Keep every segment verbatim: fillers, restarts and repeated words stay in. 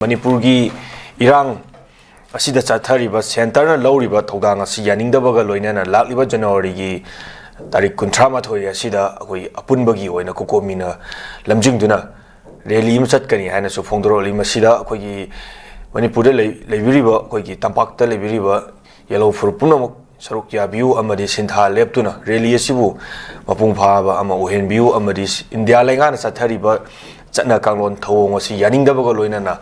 ꯃꯅꯤꯄꯨꯔꯒꯤ ꯏꯔꯥꯡ ꯑꯁꯤꯗ ꯆꯠꯊꯔꯤꯕ ꯁꯦꯟꯇꯔꯅ ꯂꯧꯔꯤꯕ ꯊꯧꯗꯥꯡ ꯑꯁꯤ ꯌꯥꯅꯤꯡꯗꯕꯒ ꯂꯣꯏꯅꯅ ꯂꯥꯛꯂꯤꯕ ꯖꯅꯋꯥꯔꯤꯒꯤ ꯇꯥꯔꯤꯛ ꯀꯨꯟꯊ꯭ꯔꯥ ꯃꯥꯊꯣꯏ ꯑꯁꯤꯗ ꯑꯩꯈꯣꯏ ꯑꯄꯨꯟꯕꯒꯤ ꯑꯣꯏꯅ ꯀꯣꯀꯣꯃꯤꯅ ꯂꯝꯖꯤꯡꯗꯨꯅ ꯔꯦꯂꯤ ꯑꯃ ꯆꯠꯀꯅꯤ ꯍꯥꯏꯅꯁꯨ ꯐꯣꯡꯗꯣꯔꯛꯂꯤ꯫ ꯃꯁꯤꯗ ꯑꯩꯈꯣꯏꯒꯤ ꯃꯅꯤꯄꯨꯔꯗ ꯂꯩ-, ꯂꯩꯕꯤꯔꯤꯕ, ꯑꯩꯈꯣꯏꯒꯤ ꯇꯝꯄꯥꯛꯇ ꯂꯩꯕꯤꯔꯤꯕ ꯌꯦꯜꯍꯧ ꯐꯨꯔꯨꯞ ꯄꯨꯝꯅꯃꯛ ꯁꯔꯨꯛ ꯌꯥꯕꯤꯌꯨ ꯑꯃꯗꯤ ꯁꯤꯟꯊꯥ ꯂꯦꯞꯇꯨꯅ ꯔꯦꯂꯤ ꯑꯁꯤꯕꯨ ꯃꯄꯨꯡ ꯐꯥꯕ ꯑꯃ ꯑꯣꯏꯍꯟꯕꯤꯌꯨ ꯑꯃꯗꯤ ꯏꯟꯗꯤꯌꯥ ꯂꯩꯉꯥꯛꯅ ꯆꯠꯊꯔꯤꯕ ꯆꯠꯅ ꯀꯥꯡꯂꯣꯟ ꯊꯧꯑꯣꯡ ꯑꯁꯤ ꯌꯥꯅꯤꯡꯗꯕꯒ ꯂꯣꯏꯅꯅ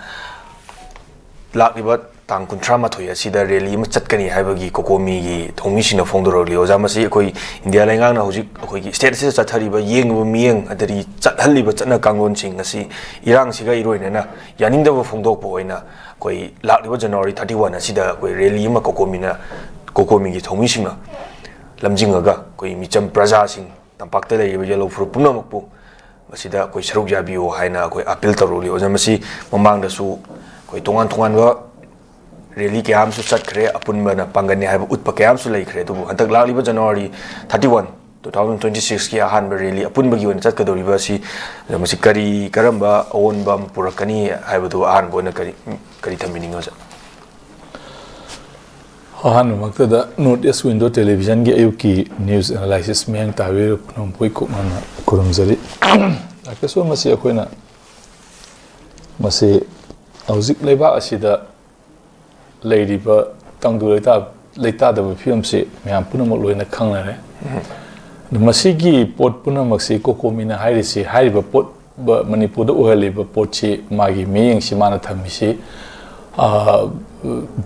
ꯂꯥꯛꯂꯤꯕ ꯇꯥꯡ ꯀꯨꯟꯊ꯭ꯔꯥ ꯃꯥꯊꯣꯏ ꯑꯁꯤꯗ ꯔꯦꯂꯤ ꯑꯃ ꯆꯠꯀꯅꯤ ꯍꯥꯏꯕꯒꯤ ꯀꯣꯀꯣꯃꯤꯒꯤ ꯊꯧꯃꯤꯁꯤꯡꯅ ꯐꯣꯡꯗꯣꯔꯛꯂꯤ꯫ ꯑꯣꯖꯥ, ꯃꯁꯤ ꯑꯩꯈꯣꯏ ꯏꯟꯗꯤꯌꯥ ꯂꯩꯉꯥꯛꯅ ꯍꯧꯖꯤꯛ ꯑꯩꯈꯣꯏꯒꯤ ꯁ꯭ꯇꯦꯠ ꯑꯁꯤꯗ ꯆꯠꯊꯔꯤꯕ ꯌꯦꯡꯉꯤꯕ ꯃꯤꯠꯌꯦꯡ ꯑꯗꯒꯤ ꯆꯠꯍꯜꯂꯤꯕ ꯆꯠꯅ ꯀꯥꯡꯂꯣꯟꯁꯤꯡ ꯑꯁꯤ ꯏꯔꯥꯡꯁꯤꯒ ꯏꯔꯣꯏꯅꯅ ꯌꯥꯅꯤꯡꯗꯕ ꯐꯣꯡꯗꯣꯛꯄ ꯑꯣꯏꯅ ꯑꯩꯈꯣꯏ ꯂꯥꯛꯂꯤꯕ ꯖꯅꯋꯥꯔꯤ ꯊꯥꯔꯇꯤ ꯋꯥꯟ ꯑꯁꯤꯗ ꯑꯩꯈꯣꯏ ꯔꯦꯂꯤ ꯑꯃ ꯀꯣꯀꯣꯃꯤꯅ, ꯀꯣꯀꯣꯃꯤꯒꯤ ꯊꯧꯃꯤꯁꯤꯡꯅ ꯂꯝꯖꯤꯡꯉꯒ ꯑꯩꯈꯣꯏ ꯃꯤꯆꯝ ꯄ꯭ꯔꯖꯥꯁꯤꯡ, ꯇꯝꯄꯥꯛꯇ ꯂꯩꯔꯤꯕ ꯌꯦꯜꯍꯧ ꯐꯨꯔꯨꯞ ꯄꯨꯝꯅꯃꯛꯄꯨ ꯃꯁꯤꯗ ꯑꯩꯈꯣꯏ ꯁꯔꯨꯛ ꯌꯥꯕꯤꯌꯨ ꯍꯥꯏꯅ ꯑꯩꯈꯣꯏ ꯑꯥꯄꯤꯜ ꯇꯧꯔꯛꯂꯤ꯫ ꯑꯣꯖꯥ, ꯃꯁꯤ ꯃꯃꯥꯡꯗꯁꯨ ꯑꯩꯈꯣꯏ ꯇꯣꯉꯥꯟ ꯇꯣꯉꯥꯟꯕ ꯔꯦꯂꯤ ꯀꯌꯥ ꯑꯃꯁꯨ ꯆꯠꯈ꯭ꯔꯦ, ꯑꯄꯨꯟꯕꯅ ꯄꯥꯡꯒꯜꯅꯤ ꯍꯥꯏꯕ ꯎꯠꯄ ꯀꯌꯥ ꯑꯃꯁꯨ ꯂꯩꯈ꯭ꯔꯦ꯫ ꯑꯗꯨꯕꯨ ꯍꯟꯗꯛ ꯂꯥꯛꯂꯤꯕ January thirty one, two thousand twenty ꯁꯤꯛꯁꯀꯤ ꯑꯍꯥꯟꯕ ꯔꯦꯂꯤ ꯑꯄꯨꯟꯕꯒꯤ ꯑꯣꯏꯅ ꯆꯠꯀꯗꯧꯔꯤꯕ ꯑꯁꯤ, ꯑꯗꯣ ꯃꯁꯤ ꯀꯔꯤ, ꯀꯔꯝꯕ ꯑꯑꯣꯟꯕ ꯑꯃ ꯄꯨꯔꯛꯀꯅꯤ ꯍꯥꯏꯕꯗꯨ ꯑꯍꯥꯟꯕ ꯑꯣꯏꯅ ꯀꯔꯤ, ꯀꯔꯤ ꯊꯝꯕꯤꯅꯤꯡꯉꯤ, ꯑꯣꯖꯥ? ꯑꯍꯥꯟꯕꯃꯛꯇꯗ North East Window Televisionꯒꯤ ꯑꯌꯨꯛꯀꯤ news analysis ꯃꯤꯠꯌꯦꯡ ꯇꯥꯕꯤꯔꯤꯕ ꯄꯨꯝꯅꯃꯛꯄꯨ ꯏꯀꯨꯞꯅꯅ ꯈꯨꯔꯨꯝꯖꯔꯤ꯫ ꯂꯥꯛꯀꯁꯨ ꯃꯁꯤ ꯑꯩꯈꯣꯏꯅ ꯃꯁꯤ ꯍꯧꯖꯤꯛ ꯂꯩꯕꯥꯛ ꯑꯁꯤꯗ ꯂꯩꯔꯤꯕ ꯇꯪꯗꯨ ꯂꯩꯇꯥ-, ꯂꯩꯇꯥꯗꯕ ꯐꯤꯕꯝꯁꯤ ꯃꯌꯥꯝ ꯄꯨꯝꯅꯃꯛ ꯂꯣꯏꯅ ꯈꯪꯅꯔꯦ꯫ ꯑꯗꯨ ꯃꯁꯤꯒꯤ ꯄꯣꯠ ꯄꯨꯝꯅꯃꯛꯁꯤ ꯀꯣꯀꯣꯃꯤꯅ ꯍꯥꯏꯔꯤꯁꯤ, ꯍꯥꯏꯔꯤꯕ ꯄꯣꯠ ꯕ-, ꯃꯅꯤꯄꯨꯔꯗ ꯑꯣꯏꯍꯜꯂꯤꯕ ꯄꯣꯠꯁꯤ, ꯃꯥꯒꯤ ꯃꯤꯠꯌꯦꯡꯁꯤ ꯃꯥꯅ ꯊꯝꯃꯤꯁꯤ, ꯑ,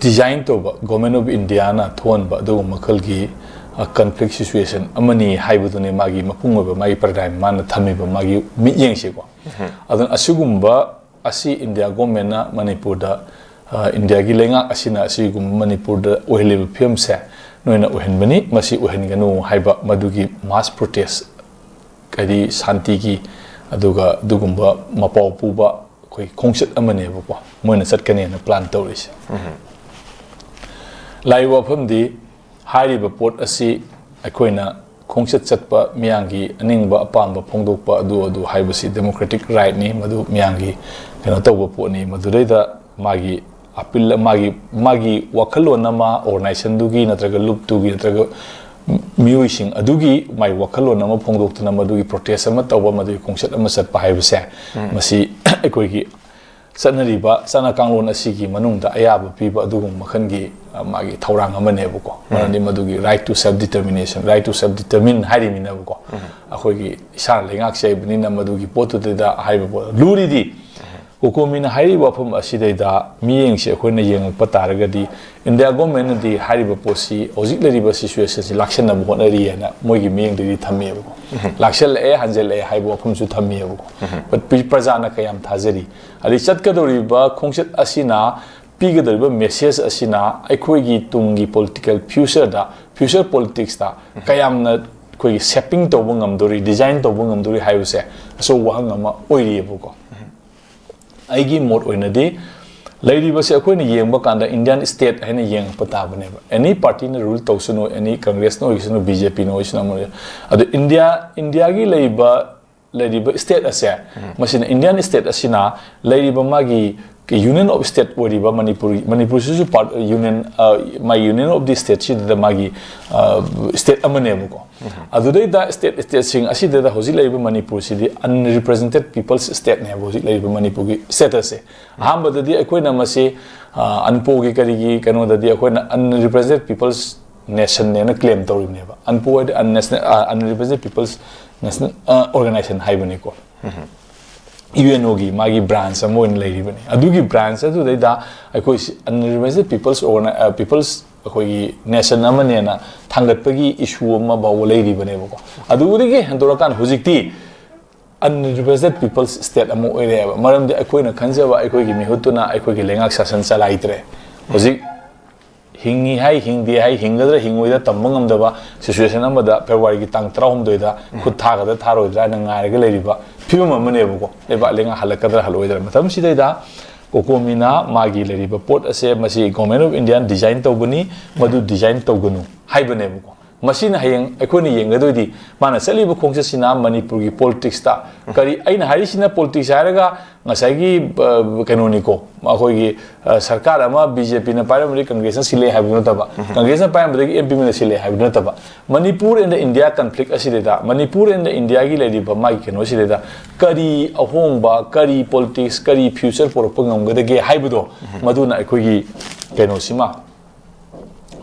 design ꯇꯧꯕ, Government of Indiaꯅ ꯊꯣꯛꯍꯟꯕ ꯑꯗꯨꯒꯨꯝꯕ ꯃꯈꯜꯒꯤ, ꯑ, conflict situation ꯑꯃꯅꯤ ꯍꯥꯏꯕꯗꯨꯅꯤ ꯃꯥꯒꯤ ꯃꯄꯨꯡ ꯑꯣꯏꯕ, ꯃꯥꯒꯤ paradigm, ꯃꯥꯅ ꯊꯝꯃꯤꯕ ꯃꯥꯒꯤ ꯃꯤꯠꯌꯦꯡꯁꯤꯀꯣ꯫ ꯑꯗꯨꯅ ꯑꯁꯤꯒꯨꯝꯕ ꯑꯁꯤ ꯏꯟꯗꯤꯌꯥ ꯒꯣꯔꯃꯦꯟꯅ ꯃꯅꯤꯄꯨꯔꯗ, ꯑ, ꯏꯟꯗꯤꯌꯥꯒꯤ ꯂꯩꯉꯥꯛ ꯑꯁꯤꯅ ꯑꯁꯤꯒꯨꯝꯕ ꯃꯅꯤꯄꯨꯔꯗ ꯑꯣꯏꯍꯜꯂꯤꯕ ꯐꯤꯕꯝꯁꯦ ꯅꯣꯏꯅ ꯑꯣꯏꯍꯟꯕꯅꯤ, ꯃꯁꯤ ꯑꯣꯏꯍꯟꯒꯅꯨ ꯍꯥꯏꯕ ꯃꯗꯨꯒꯤ mass protest, ꯍꯥꯏꯗꯤ ꯁꯥꯟꯇꯤꯒꯤ, ꯑꯗꯨꯒ ꯑꯗꯨꯒꯨꯝꯕ ꯃꯄꯥꯎ ꯄꯨꯕ ꯑꯩꯈꯣꯏ ꯈꯣꯡꯆꯠ ꯑꯃꯅꯦꯕꯀꯣ, ꯃꯣꯏꯅ ꯆꯠꯀꯅꯦꯅ plan ꯇꯧꯔꯤꯁꯦ꯫ ꯂꯥꯛꯏꯕ ꯋꯥꯐꯝꯗꯤ, ꯍꯥꯏꯔꯤꯕ ꯄꯣꯠ ꯑꯁꯤ ꯑꯩꯈꯣꯏꯅ ꯈꯣꯡꯆꯠ ꯆꯠꯄ, ꯃꯤꯌꯥꯝꯒꯤ ꯑꯅꯤꯡꯕ ꯑꯄꯥꯝꯕ ꯐꯣꯡꯗꯣꯛꯄ, ꯑꯗꯨ ꯑꯗꯨ ꯍꯥꯏꯕꯁꯤ democratic rightꯅꯤ, ꯃꯗꯨ ꯃꯤꯌꯥꯝꯒꯤ ꯀꯩꯅꯣ ꯇꯧꯕ ꯄꯣꯠꯅꯤ꯫ ꯃꯗꯨꯗꯩꯗ ꯃꯥꯒꯤ appeal, ꯃꯥꯒꯤ, ꯃꯥꯒꯤ ꯋꯥꯈꯜꯂꯣꯟ ꯑꯃ organizationꯗꯨꯒꯤ ꯅꯠꯇ꯭ꯔꯒ ꯂꯨꯞꯇꯨꯒꯤ ꯅꯠꯇ꯭ꯔꯒ ꯃꯤꯑꯣꯏꯁꯤꯡ ꯑꯗꯨꯒꯤ ꯃꯥꯒꯤ ꯋꯥꯈꯜꯂꯣꯟ ꯑꯃ ꯐꯣꯡꯗꯣꯛꯇꯨꯅ ꯃꯗꯨꯒꯤ protest ꯑꯃ ꯇꯧꯕ, ꯃꯗꯨꯒꯤ ꯈꯣꯡꯆꯠ ꯑꯃ ꯆꯠꯄ ꯍꯥꯏꯕꯁꯦ, ꯃꯁꯤ ꯑꯩꯈꯣꯏꯒꯤ ꯆꯠꯅꯔꯤꯕ ꯆꯠꯅ ꯀꯥꯡꯂꯣꯟ ꯑꯁꯤꯒꯤ ꯃꯅꯨꯡꯗ ꯑꯌꯥꯕ ꯄꯤꯕ ꯑꯗꯨꯒꯨꯝꯕ ꯃꯈꯜꯒꯤ, ꯑ, ꯃꯥꯒꯤ ꯊꯧꯔꯥꯡ ꯑꯃꯅꯦꯕꯀꯣ꯫ ꯃꯔꯝꯗꯤ ꯃꯗꯨꯒꯤ right to self determination, right to self determine ꯍꯥꯏꯔꯤꯃꯤꯅꯕꯀꯣ꯫ ꯑꯩꯈꯣꯏꯒꯤ ꯏꯁꯥꯅ ꯂꯩꯉꯥꯛꯆꯩꯕꯅꯤꯅ ꯃꯗꯨꯒꯤ ꯄꯣꯠꯇꯨꯗꯩꯗ ꯍꯥꯏꯕ ꯄꯣꯠ ꯂꯨꯔꯤꯗꯤ, ꯀꯣꯀꯣꯃꯤꯅ ꯍꯥꯏꯔꯤꯕ ꯋꯥꯐꯝ ꯑꯁꯤꯗꯩꯗ ꯃꯤꯠꯌꯦꯡꯁꯦ ꯑꯩꯈꯣꯏꯅ ꯌꯦꯡꯉꯛꯄ ꯇꯥꯔꯒꯗꯤ, ꯏꯟꯗꯤꯌꯥ ꯒꯣꯔꯃꯦꯟꯅꯗꯤ ꯍꯥꯏꯔꯤꯕ ꯄꯣꯠꯁꯤ, ꯍꯧꯖꯤꯛ ꯂꯩꯔꯤꯕ situationꯁꯤ ꯂꯥꯛꯁꯟꯅꯕ ꯍꯣꯠꯅꯔꯤ ꯍꯥꯏꯅ ꯃꯣꯏꯒꯤ ꯃꯤꯠꯌꯦꯡꯗꯒꯤ ꯊꯝꯃꯤꯕꯀꯣ꯫ ꯂꯥꯛꯁꯜꯂꯛꯑꯦ, ꯍꯟꯖꯜꯂꯛꯑꯦ ꯍꯥꯏꯕ ꯋꯥꯐꯝꯁꯨ ꯊꯝꯃꯤꯕꯀꯣ꯫ But ꯄ꯭ꯔꯖꯥꯅ ꯀꯌꯥꯝ ꯊꯥꯖꯔꯤ? ꯑꯗꯩ ꯆꯠꯀꯗꯧꯔꯤꯕ ꯈꯣꯡꯆꯠ ꯑꯁꯤꯅ ꯄꯤꯒꯗꯧꯔꯤꯕ message ꯑꯁꯤꯅ ꯑꯩꯈꯣꯏꯒꯤ ꯇꯨꯡꯒꯤ political futureꯗ, future politicsꯇ ꯀꯌꯥꯝꯅ ꯑꯩꯈꯣꯏꯒꯤ shaping ꯇꯧꯕ ꯉꯝꯗꯣꯔꯤ, design ꯇꯧꯕ ꯉꯝꯗꯣꯔꯤ ꯍꯥꯏꯕꯁꯦ ꯑꯆꯧꯕ ꯋꯥꯍꯪ ꯑꯃ ꯑꯣꯏꯔꯤꯑꯕꯀꯣ꯫ ꯑꯩꯒꯤ ꯃꯣꯠ ꯑꯣꯏꯅꯗꯤ, ꯂꯩꯔꯤꯕꯁꯦ ꯑꯩꯈꯣꯏꯅ ꯌꯦꯡꯕ ꯀꯥꯟꯗ Indian state ꯍꯥꯏꯅ ꯌꯦꯡꯉꯛꯄ ꯇꯥꯕꯅꯦꯕ꯫ Any partyꯅ rule ꯇꯧꯁꯅꯨ, any Congressꯅ ꯑꯣꯏꯁꯅꯨ, BJPꯅ ꯑꯣꯏꯁꯅꯨ, ꯑꯃ ꯑꯣꯏꯁꯅꯨ꯫ ꯑꯗꯣ ꯏꯟꯗꯤꯌꯥ, ꯏꯟꯗꯤꯌꯥꯒꯤ ꯂꯩꯕ, ꯂꯩꯔꯤꯕ state ꯑꯁꯦ, ꯃꯁꯤꯅ, Indian state ꯑꯁꯤꯅ ꯂꯩꯔꯤꯕ ꯃꯥꯒꯤ Union of State ꯑꯣꯏꯔꯤꯕ ꯃꯅꯤꯄꯨꯔ, ꯃꯅꯤꯄꯨꯔꯁꯤꯁꯨ part, union, ꯑ, ꯃꯥꯒꯤ Union of the Stateꯁꯤꯗ ꯃꯥꯒꯤ, ꯑ, state ꯑꯃꯅꯦꯕꯀꯣ꯫ ꯑꯗꯨꯗꯩꯗ state, stateꯁꯤꯡ ꯑꯁꯤꯗ ꯍꯧꯖꯤꯛ ꯂꯩꯔꯤꯕ ꯃꯅꯤꯄꯨꯔꯁꯤꯗꯤ unrepresented people's stateꯅꯦꯕ, ꯍꯧꯖꯤꯛ ꯂꯩꯔꯤꯕ ꯃꯅꯤꯄꯨꯔꯒꯤ status ꯑꯁꯦ꯫ ꯑꯍꯥꯟꯕꯗꯗꯤ ꯑꯩꯈꯣꯏꯅ ꯃꯁꯤ, ꯑ, UNPOꯒꯤ ꯀꯔꯤꯒꯤ ꯀꯩꯅꯣꯗꯗꯤ ꯑꯩꯈꯣꯏꯅ unrepresented people's nationꯅꯦꯅ claim ꯇꯧꯔꯤꯕꯅꯦꯕ꯫ UNPO ꯍꯥꯏꯗꯤ unnational, ꯑ, unrepresented people's national, ꯑ, organization ꯍꯥꯏꯕꯅꯤꯀꯣ꯫ UNOꯒꯤ ꯃꯥꯒꯤ branch ꯑꯃ ꯑꯣꯏꯅ ꯂꯩꯔꯤꯕꯅꯤ꯫ ꯑꯗꯨꯒꯤ branch ꯑꯗꯨꯗꯩꯗ ꯑꯩꯈꯣꯏ unrepresented people's organi-, ꯑ, people's ꯑꯩꯈꯣꯏꯒꯤ nation ꯑꯃꯅꯦꯅ ꯊꯥꯡꯒꯠꯄꯒꯤ issue ꯑꯃ ꯐꯥꯎꯕ ꯂꯩꯔꯤꯕꯅꯦꯕꯀꯣ꯫ ꯑꯗꯨꯗꯒꯤ ꯍꯦꯟꯗꯣꯔꯛꯀꯥꯟꯗ ꯍꯧꯖꯤꯛꯇꯤ unrepresented people's state ꯑꯃ ꯑꯣꯏꯔꯦꯕ꯫ ꯃꯔꯝꯗꯤ ꯑꯩꯈꯣꯏꯅ ꯈꯟꯖꯕ ꯑꯩꯈꯣꯏꯒꯤ ꯃꯤꯍꯨꯠꯇꯨꯅ ꯑꯩꯈꯣꯏꯒꯤ ꯂꯩꯉꯥꯛ ꯁꯥꯁꯟ ꯆꯂꯥꯏꯗ꯭ꯔꯦ꯫ ꯍꯧꯖꯤꯛ ꯍꯤꯡꯉꯤ ꯍꯥꯏ, ꯍꯤꯡꯗꯦ ꯍꯥꯏ, ꯍꯤꯡꯒꯗ꯭ꯔꯥ ꯍꯤꯡꯉꯣꯏꯗ꯭ꯔꯥ ꯇꯝꯕ ꯉꯝꯗꯕ situation ꯑꯃꯗ Februaryꯒꯤ ꯇꯥꯡ ꯇꯔꯥꯍꯨꯝꯗꯣꯏꯗ ꯈꯨꯠ ꯊꯥꯒꯗ꯭ꯔꯥ ꯊꯥꯔꯣꯏꯗ꯭ꯔꯥ ꯍꯥꯏꯅ ꯉꯥꯏꯔꯒ ꯂꯩꯔꯤꯕ ꯐꯤꯕꯝ ꯑꯃꯅꯦꯕꯀꯣ꯫ ꯂꯩꯕꯥꯛ ꯂꯩꯉꯥꯛ ꯍꯜꯂꯛꯀꯗ꯭ꯔꯥ ꯍꯜꯂꯛꯑꯣꯏꯗ꯭ꯔꯥ꯫ ꯃꯇꯝꯁꯤꯗꯩꯗ ꯀꯣꯀꯣꯃꯤꯅ ꯃꯥꯒꯤ ꯂꯩꯔꯤꯕ ꯄꯣꯠ ꯑꯁꯦ ꯃꯁꯤ Government of Indiaꯅ design ꯇꯧꯕꯅꯤ, ꯃꯗꯨ design ꯇꯧꯒꯅꯨ ꯍꯥꯏꯕꯅꯦꯕꯀꯣ꯫ ꯃꯁꯤꯅ ꯍꯌꯦꯡ ꯑꯩꯈꯣꯏꯅ ꯌꯦꯡꯒꯗꯣꯏꯗꯤ ꯃꯥꯅ ꯆꯠꯂꯤꯕ ꯈꯣꯡꯆꯠꯁꯤꯅ ꯃꯅꯤꯄꯨꯔꯒꯤ ꯄꯣꯂꯤꯇꯤꯛꯁꯇ ꯀꯔꯤ, ꯑꯩꯅ ꯍꯥꯏꯔꯤꯁꯤꯅ ꯄꯣꯂꯤꯇꯤꯛꯁ ꯍꯥꯏꯔꯒ ꯉꯁꯥꯏꯒꯤ, ꯑ, ꯀꯩꯅꯣꯅꯤꯀꯣ, ꯑꯩꯈꯣꯏꯒꯤ, ꯑ, ꯁꯔꯀꯥꯔ ꯑꯃ ꯕꯤ ꯖꯦ ꯄꯤꯅ ꯄꯥꯏꯔꯝꯕꯗꯒꯤ ꯀꯪꯒ꯭ꯔꯦꯁꯅ ꯁꯤꯜꯂꯛꯑꯦ ꯍꯥꯏꯕꯗꯨ ꯅꯠꯇꯕ, ꯀꯪꯒ꯭ꯔꯦꯁꯅ ꯄꯥꯏꯔꯝꯕꯗꯒꯤ ꯑꯦꯝ ꯄꯤ ꯃꯦꯟꯅ ꯁꯤꯜꯂꯛꯑꯦ ꯍꯥꯏꯕꯗꯨ ꯅꯠꯇꯕ, Manipur and the India conflict ꯑꯁꯤꯗꯩꯗ, Manipur and the Indiaꯒꯤ ꯂꯩꯔꯤꯕ ꯃꯥꯒꯤ ꯀꯩꯅꯣꯁꯤꯗꯩꯗ ꯀꯔꯤ ꯑꯍꯣꯡꯕ, ꯀꯔꯤ ꯄꯣꯂꯤꯇꯤꯛꯁ, ꯀꯔꯤ ꯐ꯭ꯌꯨꯆꯔ ꯄꯨꯔꯛꯄ ꯉꯝꯒꯗꯒꯦ ꯍꯥꯏꯕꯗꯣ, ꯃꯗꯨꯅ ꯑꯩꯈꯣꯏꯒꯤ ꯀꯩꯅꯣꯁꯤꯃ,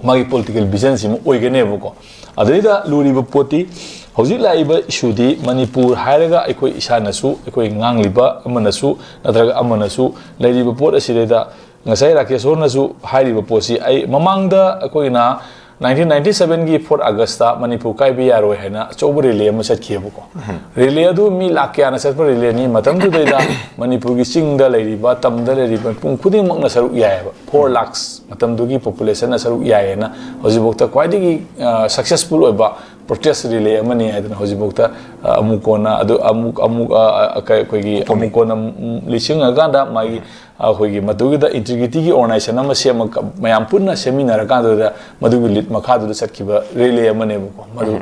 ꯃꯥꯒꯤ ꯄꯣꯂꯤꯇꯤꯀꯦꯜ ꯚꯤꯖꯟꯁꯤꯃ ꯑꯣꯏꯒꯅꯦꯕꯀꯣ꯫ ꯑꯗꯩꯗ ꯂꯨꯔꯤꯕ ꯄꯣꯠꯇꯤ, ꯍꯧꯖꯤꯛ ꯂꯥꯛꯏꯕ ꯏꯁꯨꯗꯤ ꯃꯅꯤꯄꯨꯔ ꯍꯥꯏꯔꯒ ꯑꯩꯈꯣꯏ ꯏꯁꯥꯅꯁꯨ, ꯑꯩꯈꯣꯏ ꯉꯥꯡꯂꯤꯕ ꯑꯃꯅꯁꯨ ꯅꯠꯇ꯭ꯔꯒ ꯑꯃꯅꯁꯨ ꯂꯩꯔꯤꯕ ꯄꯣꯠ ꯑꯁꯤꯗꯩꯗ ꯉꯁꯥꯏ ꯔꯥꯀꯦꯁꯣꯔꯅꯁꯨ ꯍꯥꯏꯔꯤꯕ ꯄꯣꯠꯁꯤ, ꯑꯩ ꯃꯃꯥꯡꯗ ꯑꯩꯈꯣꯏꯅ ꯅꯥꯏꯟꯇꯤꯟ ꯅꯥꯏꯟꯇꯤ ꯁꯕꯦꯟꯒꯤ ꯐꯣꯔꯠ ꯑꯥꯒꯁꯇ ꯃꯅꯤꯄꯨꯔ ꯀꯥꯏꯕ ꯌꯥꯔꯣꯏ ꯍꯥꯏꯅ ꯑꯆꯧꯕ ꯔꯦꯂꯤ ꯑꯃ ꯆꯠꯈꯤꯑꯕꯀꯣ꯫ ꯔꯦꯂꯤ ꯑꯗꯨ ꯃꯤ ꯂꯥꯛ ꯀꯌꯥꯅ ꯆꯠꯄ ꯔꯦꯂꯤꯅꯤ? ꯃꯇꯝꯗꯨꯗꯩꯗ ꯃꯅꯤꯄꯨꯔꯒꯤ ꯆꯤꯡꯗ ꯂꯩꯔꯤꯕ, ꯇꯝꯗ ꯂꯩꯔꯤꯕ ꯃꯤꯄꯨꯝ ꯈꯨꯗꯤꯡꯃꯛꯅ ꯁꯔꯨꯛ ꯌꯥꯏꯑꯕ꯫ ꯐꯣꯔ ꯂꯥꯛꯁ ꯃꯇꯝꯗꯨꯒꯤ ꯄꯣꯄꯨꯂꯦꯁꯟꯅ ꯁꯔꯨꯛ ꯌꯥꯏꯌꯦꯅ ꯍꯧꯖꯤꯛꯐꯥꯎꯗ ꯈ꯭ꯋꯥꯏꯗꯒꯤ, ꯑ, ꯁꯛꯁꯦꯁꯐꯨꯜ ꯑꯣꯏꯕ ꯄ꯭ꯔꯣꯇꯦꯁ ꯔꯦꯂꯤ ꯑꯃꯅꯤ ꯍꯥꯏꯗꯅ ꯍꯧꯖꯤꯛꯐꯥꯎꯗ, ꯑ, ꯑꯃꯨꯛ ꯀꯣꯟꯅ ꯑꯗꯨ ꯑꯃꯨꯛ, ꯑꯃꯨꯛ, ꯑ, ꯑ, ꯀ-, ꯑꯩꯈꯣꯏꯒꯤ ꯑꯃꯨꯛ ꯀꯣꯟꯅ, ꯎꯝ, ꯂꯤꯁꯤꯡꯉꯀꯥꯟꯗ ꯃꯥꯒꯤ, ꯑꯩꯈꯣꯏꯒꯤ ꯃꯗꯨꯒꯤꯗ ꯏꯟꯇꯤꯒ꯭ꯔꯤꯇꯤꯒꯤ ꯑꯣꯔꯒꯅꯥꯏꯖꯦꯁꯟ ꯑꯃ ꯁꯦꯝꯃꯒ ꯃꯌꯥꯝ ꯄꯨꯟꯅ ꯁꯦꯝꯃꯤꯟꯅꯔꯀꯥꯟꯗꯨꯗ ꯃꯗꯨꯒꯤ ꯂꯤꯗ ꯃꯈꯥꯗꯨꯗ ꯆꯠꯈꯤꯕ ꯔꯦꯂꯤ ꯑꯃꯅꯦꯕꯀꯣ꯫ ꯃꯗꯨ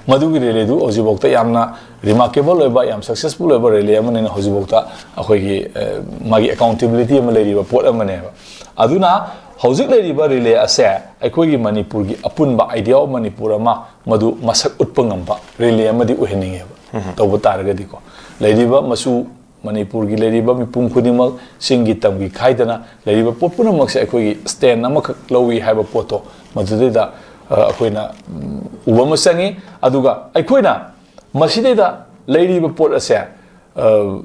ꯃꯗꯨꯒꯤ ꯔꯦꯂꯤꯗꯨ ꯍꯧꯖꯤꯛꯐꯥꯎꯗ ꯌꯥꯝꯅ ꯔꯤꯃꯥꯔꯀꯦꯕꯜ ꯑꯣꯏꯕ, ꯌꯥꯝ ꯁꯛꯁꯦꯁꯐꯨꯜ ꯑꯣꯏꯕ ꯔꯦꯂꯤ ꯑꯃꯅꯤꯅ ꯍꯧꯖꯤꯛꯐꯥꯎꯗ ꯑꯩꯈꯣꯏꯒꯤ, ꯑ, ꯃꯥꯒꯤ ꯑꯦꯀꯥꯎꯟꯇꯦꯕꯤꯂꯤꯇꯤ ꯑꯃ ꯂꯩꯔꯤꯕ ꯄꯣꯠ ꯑꯃꯅꯦꯕ꯫ ꯑꯗꯨꯅ ꯍꯧꯖꯤꯛ ꯂꯩꯔꯤꯕ ꯔꯦꯂꯤ ꯑꯁꯦ ꯑꯩꯈꯣꯏꯒꯤ ꯃꯅꯤꯄꯨꯔꯒꯤ ꯑꯄꯨꯟꯕ idea of ꯃꯅꯤꯄꯨꯔ ꯑꯃ ꯃꯗꯨ ꯃꯁꯛ ꯎꯠꯄ ꯉꯝꯕ ꯔꯦꯂꯤ ꯑꯃꯗꯤ ꯑꯣꯏꯍꯟꯅꯤꯡꯉꯦꯕ꯫ ꯇꯧꯕ ꯇꯥꯔꯒꯗꯤꯀꯣ, ꯂꯩꯔꯤꯕ ꯃꯆꯨ ꯃꯅꯤꯄꯨꯔꯒꯤ ꯂꯩꯔꯤꯕ ꯃꯤꯄꯨꯝ ꯈꯨꯗꯤꯡꯃꯛ ꯆꯤꯡꯒꯤ ꯇꯝꯒꯤ ꯈꯥꯏꯗꯅ ꯂꯩꯔꯤꯕ ꯄꯣꯠ ꯄꯨꯝꯅꯃꯛꯁꯦ ꯑꯩꯈꯣꯏꯒꯤ ꯁ꯭ꯇꯦꯟ ꯑꯃꯈꯛ ꯂꯧꯏ ꯍꯥꯏꯕ ꯄꯣꯠꯇꯣ ꯃꯗꯨꯗꯩꯗ, ꯑ, ꯑꯩꯈꯣꯏꯅ, ꯎꯝ, ꯎꯕ ꯑꯃ ꯆꯪꯉꯤ꯫ ꯑꯗꯨꯒ ꯑꯩꯈꯣꯏꯅ ꯃꯁꯤꯗꯩꯗ ꯂꯩꯔꯤꯕ ꯄꯣꯠ ꯑꯁꯦ, ꯑ,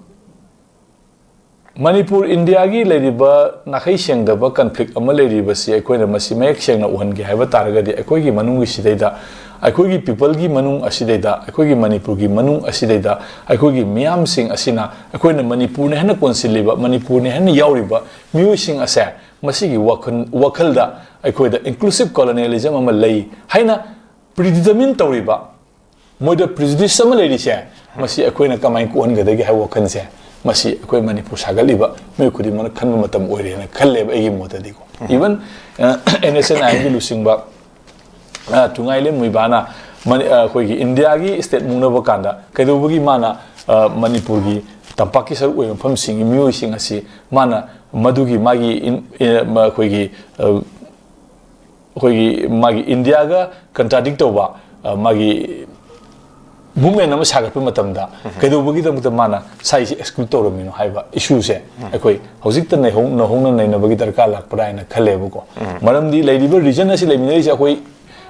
ꯃꯅꯤꯄꯨꯔ ꯏꯟꯗꯤꯌꯥꯒꯤ ꯂꯩꯔꯤꯕ ꯅꯥꯈꯩ ꯁꯦꯡꯗꯕ ꯀꯟꯐ꯭ꯂꯤꯛ ꯑꯃ ꯂꯩꯔꯤꯕꯁꯤ ꯑꯩꯈꯣꯏꯅ ꯃꯁꯤ ꯃꯌꯦꯛ ꯁꯦꯡꯅ ꯎꯍꯟꯒꯦ ꯍꯥꯏꯕ ꯇꯥꯔꯒꯗꯤ ꯑꯩꯈꯣꯏꯒꯤ ꯃꯅꯨꯡꯒꯤ ꯁꯤꯗꯩꯗ, ꯑꯩꯈꯣꯏꯒꯤ ꯄꯤꯄꯜꯒꯤ ꯃꯅꯨꯡ ꯑꯁꯤꯗꯩꯗ, ꯑꯩꯈꯣꯏꯒꯤ ꯃꯅꯤꯄꯨꯔꯒꯤ ꯃꯅꯨꯡ ꯑꯁꯤꯗꯩꯗ ꯑꯩꯈꯣꯏꯒꯤ ꯃꯤꯌꯥꯝꯁꯤꯡ ꯑꯁꯤꯅ ꯑꯩꯈꯣꯏꯅ ꯃꯅꯤꯄꯨꯔꯅ ꯍꯦꯟꯅ ꯀꯣꯟꯁꯤꯜꯂꯤꯕ, ꯃꯅꯤꯄꯨꯔꯅ ꯍꯦꯟꯅ ꯌꯥꯎꯔꯤꯕ ꯃꯤꯑꯣꯏꯁꯤꯡ ꯑꯁꯦ ꯃꯁꯤꯒꯤ ꯋꯥꯈꯜ, ꯋꯥꯈꯜꯗ ꯑꯩꯈꯣꯏꯗ inclusive colonialism ꯑꯃ ꯂꯩ ꯍꯥꯏꯅ predetermine ꯇꯧꯔꯤꯕ, ꯃꯣꯏꯗ prejudice ꯑꯃ ꯂꯩꯔꯤꯁꯦ, ꯃꯁꯤ ꯑꯩꯈꯣꯏꯅ ꯀꯃꯥꯏꯅ ꯀꯣꯛꯍꯟꯒꯗꯒꯦ ꯍꯥꯏꯕ ꯋꯥꯈꯜꯁꯦ, ꯃꯁꯤ ꯑꯩꯈꯣꯏ ꯃꯅꯤꯄꯨꯔ ꯁꯥꯒꯠꯂꯤꯕ ꯃꯤꯑꯣꯏ ꯈꯨꯗꯤꯡꯃꯛꯅ ꯈꯟꯕ ꯃꯇꯝ ꯑꯣꯏꯔꯦꯅ ꯈꯜꯂꯦꯕ ꯑꯩꯒꯤ ꯃꯣꯠꯇꯗꯤꯀꯣ꯫ Even, ꯑ, N S N I ꯒꯤ ꯂꯨꯆꯤꯡꯕ ꯑ, ꯊꯨꯉꯥꯏꯂꯦꯝ ꯃꯨꯏꯕꯥꯅ ꯃꯅꯤ-, ꯑ, ꯑꯩꯈꯣꯏꯒꯤ ꯏꯟꯗꯤꯌꯥꯒꯤ ꯁ꯭ꯇꯦꯠ ꯃꯨꯛꯅꯕ ꯀꯥꯟꯗ ꯀꯩꯗꯧꯕꯒꯤ ꯃꯥꯅ, ꯑ, ꯃꯅꯤꯄꯨꯔꯒꯤ ꯇꯝꯄꯥꯛꯀꯤ ꯁꯔꯨꯛ ꯑꯣꯏꯕ ꯃꯐꯝꯁꯤꯡꯒꯤ ꯃꯤꯑꯣꯏꯁꯤꯡ ꯑꯁꯤ ꯃꯥꯅ ꯃꯗꯨꯒꯤ ꯃꯥꯒꯤ ꯏꯟ-, ꯑ, ꯃ-, ꯑꯩꯈꯣꯏꯒꯤ, ꯑ, ꯑꯩꯈꯣꯏꯒꯤ ꯃꯥꯒꯤ ꯏꯟꯗꯤꯌꯥꯒ ꯀꯟꯇ꯭ꯔꯥꯗꯤꯛ ꯇꯧꯕ, ꯑ, ꯃꯥꯒꯤ ꯃꯨꯞꯃꯦꯟ ꯑꯃ ꯁꯥꯒꯠꯄ ꯃꯇꯝꯗ ꯀꯩꯗꯧꯕꯒꯤꯗꯃꯛꯇ ꯃꯥꯅ ꯁꯥꯏꯁꯤ ꯑꯦꯛꯁꯀ꯭ꯂꯨꯗ ꯇꯧꯔꯝꯃꯤꯅꯣ ꯍꯥꯏꯕ ꯏꯁꯨꯁꯦ ꯑꯩꯈꯣꯏ ꯍꯧꯖꯤꯛꯇ ꯅꯩꯍꯧ-, ꯅꯧꯍꯧꯅ ꯅꯩꯅꯕꯒꯤ ꯗꯔꯀꯥꯔ ꯂꯥꯛꯄ꯭ꯔꯥ ꯍꯥꯏꯅ ꯈꯜꯂꯦꯕꯀꯣ꯫ ꯃꯔꯝꯗꯤ ꯂꯩꯔꯤꯕ ꯔꯤꯖꯟ ꯑꯁꯤ ꯂꯩꯃꯤꯟꯅꯔꯤꯁꯦ ꯑꯩꯈꯣꯏ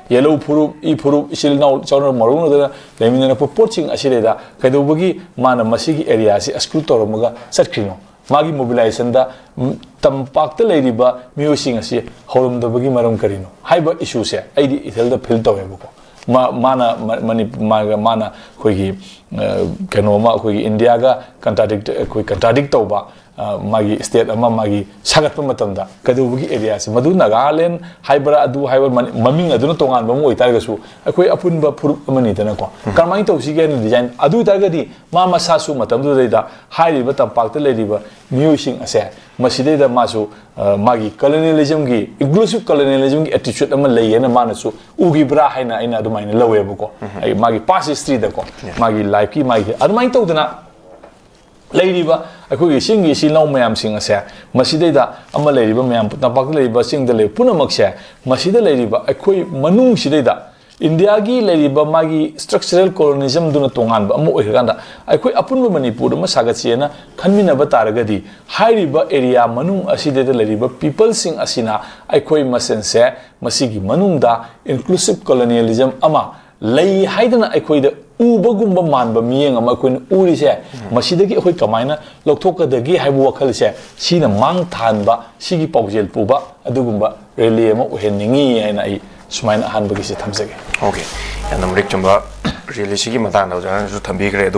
ꯌꯦꯜꯍꯧ ꯐꯨꯔꯨꯞ, ꯏ ꯐꯨꯔꯨꯞ, ꯏꯆꯤꯜ ꯏꯅꯥꯎ ꯆꯥꯎꯅ ꯃꯔꯨꯅꯗꯅ ꯂꯩꯃꯤꯟꯅꯔꯛꯄ ꯄꯣꯠꯁꯤꯡ ꯑꯁꯤꯗꯩꯗ ꯀꯩꯗꯧꯕꯒꯤ ꯃꯥꯅ ꯃꯁꯤꯒꯤ ꯑꯦꯔꯤꯌꯥꯁꯤ ꯑꯦꯛꯁꯀ꯭ꯂꯨꯗ ꯇꯧꯔꯝꯃꯒ ꯆꯠꯈ꯭ꯔꯤꯅꯣ? ꯃꯥꯒꯤ ꯃꯣꯕꯤꯂꯥꯏꯖꯦꯁꯟꯗ, ꯎꯝ, ꯇꯝꯄꯥꯛꯇ ꯂꯩꯔꯤꯕ ꯃꯤꯑꯣꯏꯁꯤꯡ ꯑꯁꯤ ꯍꯧꯔꯝꯗꯕꯒꯤ ꯃꯔꯝ ꯀꯔꯤꯅꯣ ꯍꯥꯏꯕ ꯏꯁꯨꯁꯦ ꯑꯩꯗꯤ ꯏꯊꯤꯜꯗ ꯐꯤꯜ ꯇꯧꯋꯦꯕꯀꯣ꯫ ꯃꯥ-, ꯃꯥꯅ ꯃ-, ꯃꯅꯤ-, ꯃꯥꯒ-, ꯃꯥꯅ ꯑꯩꯈꯣꯏꯒꯤ, ꯑ, ꯀꯩꯅꯣ ꯑꯃ ꯑꯩꯈꯣꯏꯒꯤ ꯏꯟꯗꯤꯌꯥꯒ ꯀꯟꯇ꯭ꯔꯥꯗꯤꯛ, ꯑꯩꯈꯣꯏ ꯀꯟꯇ꯭ꯔꯥꯗꯤꯛ ꯇꯧꯕ, ꯑ, ꯃꯥꯒꯤ ꯁ꯭ꯇꯦꯠ ꯑꯃ ꯃꯥꯒꯤ ꯁꯥꯒꯠꯄ ꯃꯇꯝꯗ ꯀꯩꯗꯧꯕꯒꯤ ꯑꯦꯔꯤꯌꯥꯁꯦ ꯃꯗꯨ ꯅꯥꯒꯥꯂꯦꯟ ꯍꯥꯏꯕ꯭ꯔꯥ ꯑꯗꯨ ꯍꯥꯏꯕ꯭ꯔꯥ ꯃꯅꯤ-, ꯃꯃꯤꯡ ꯑꯗꯨꯅ ꯇꯣꯉꯥꯟꯕ ꯑꯃ ꯑꯣꯏꯇꯥꯔꯒꯁꯨ ꯑꯩꯈꯣꯏ ꯑꯄꯨꯟꯕ ꯐꯨꯔꯨꯞ ꯑꯃꯅꯤꯗꯅꯀꯣ꯫ ꯀꯔꯝꯍꯥꯏꯅ ꯇꯧꯁꯤꯒꯦ ꯍꯥꯏꯅ ꯗꯤꯖꯥꯏꯟ ꯑꯗꯨ ꯑꯣꯏꯇꯥꯔꯒꯗꯤ ꯃꯥ ꯃꯁꯥꯁꯨ ꯃꯇꯝꯗꯨꯗꯩꯗ ꯍꯥꯏꯔꯤꯕ ꯇꯝꯄꯥꯛꯇ ꯂꯩꯔꯤꯕ ꯃꯤꯑꯣꯏꯁꯤꯡ ꯑꯁꯦ ꯃꯁꯤꯗꯩꯗ ꯃꯥꯁꯨ, ꯑ, ꯃꯥꯒꯤ ꯀꯂꯣꯅꯤꯌꯦꯂꯤꯖꯝꯒꯤ, ꯏꯟꯀ꯭ꯂꯨꯁꯤꯞ ꯀꯂꯣꯅꯤꯌꯦꯂꯤꯖꯝꯒꯤ ꯑꯦꯇꯤꯆꯨꯠ ꯑꯃ ꯂꯩꯌꯦꯅ ꯃꯥꯅꯁꯨ ꯎꯈꯤꯕ꯭ꯔꯥ ꯍꯥꯏꯅ ꯑꯩꯅ ꯑꯗꯨꯃꯥꯏꯅ ꯂꯧꯋꯦꯕꯀꯣ꯫ ꯑꯩ ꯃꯥꯒꯤ ꯄꯥꯁ ꯍꯤꯁꯇ꯭ꯔꯤꯗꯀꯣ, ꯃꯥꯒꯤ ꯂꯥꯏꯐꯀꯤ ꯃꯥꯒꯤ ꯑꯗꯨꯃꯥꯏꯅ ꯇꯧꯗꯅ ꯂꯩꯔꯤꯕ ꯑꯩꯈꯣꯏꯒꯤ ꯆꯤꯡꯒꯤ ꯏꯆꯤꯜ ꯏꯅꯥꯎ ꯃꯌꯥꯝꯁꯤꯡ ꯑꯁꯦ ꯃꯁꯤꯗꯩꯗ ꯑꯃ ꯂꯩꯔꯤꯕ ꯃꯌꯥꯝ, ꯇꯝꯄꯥꯛꯇ ꯂꯩꯔꯤꯕ, ꯆꯤꯡꯗ ꯂꯩꯔꯤꯕ ꯄꯨꯝꯅꯃꯛꯁꯦ ꯃꯁꯤꯗ ꯂꯩꯔꯤꯕ ꯑꯩꯈꯣꯏ ꯃꯅꯨꯡꯁꯤꯗꯩꯗ ꯏꯟꯗꯤꯌꯥꯒꯤ ꯂꯩꯔꯤꯕ ꯃꯥꯒꯤ ꯁ꯭ꯇ꯭ꯔꯛꯆꯔꯦꯜ ꯀꯣꯂꯣꯅꯤꯖꯝꯗꯨꯅ ꯇꯣꯉꯥꯟꯕ ꯑꯃ ꯑꯣꯏꯈ꯭ꯔꯀꯥꯟꯗ ꯑꯩꯈꯣꯏ ꯑꯄꯨꯟꯕ ꯃꯅꯤꯄꯨꯔ ꯑꯃ ꯁꯥꯒꯠꯁꯦꯅ ꯈꯟꯃꯤꯟꯅꯕ ꯇꯥꯔꯒꯗꯤ ꯍꯥꯏꯔꯤꯕ ꯑꯦꯔꯤꯌꯥ ꯃꯅꯨꯡ ꯑꯁꯤꯗꯩꯗ ꯂꯩꯔꯤꯕ ꯄꯤꯄꯜꯁꯤꯡ ꯑꯁꯤꯅ ꯑꯩꯈꯣꯏ ꯃꯁꯦꯟꯁꯦ ꯃꯁꯤꯒꯤ ꯃꯅꯨꯡꯗ ꯏꯟꯀ꯭ꯂꯨꯁꯤꯞ ꯀꯣꯂꯣꯅꯤꯌꯦꯂꯤꯖꯝ ꯑꯃ ꯂꯩ ꯍꯥꯏꯗꯅ ꯑꯩꯈꯣꯏꯗ ꯎꯕꯒꯨꯝꯕ ꯃꯥꯟꯕ ꯃꯤꯠꯌꯦꯡ ꯑꯃ ꯑꯩꯈꯣꯏꯅ ꯎꯔꯤꯁꯦ, ꯃꯁꯤꯗꯒꯤ ꯑꯩꯈꯣꯏ ꯀꯃꯥꯏꯅ ꯂꯧꯊꯣꯛꯀꯗꯒꯦ ꯍꯥꯏꯕ ꯋꯥꯈꯜꯁꯦ, ꯁꯤꯅ ꯃꯥꯡ ꯊꯥꯍꯟꯕ, ꯁꯤꯒꯤ ꯄꯥꯎꯖꯦꯜ ꯄꯨꯕ ꯑꯗꯨꯒꯨꯝꯕ ꯔꯦꯂꯤ ꯑꯃ ꯑꯣꯏꯍꯟꯅꯤꯡꯉꯤ ꯍꯥꯏꯅ ꯑꯩ ꯁꯨꯃꯥꯏꯅ ꯑꯍꯥꯟꯕꯒꯤꯁꯦ ꯊꯝꯖꯒꯦ꯫ ꯑꯣꯀꯦ, ꯌꯥꯝꯅ ꯃꯔꯤꯛ ꯆꯨꯝꯕ ꯔꯦꯂꯤꯁꯤꯒꯤ ꯃꯇꯥꯡꯗ ꯑꯣꯖꯥꯅꯁꯨ ꯊꯝꯕꯤꯈ꯭ꯔꯦ꯫ ꯑꯗꯨ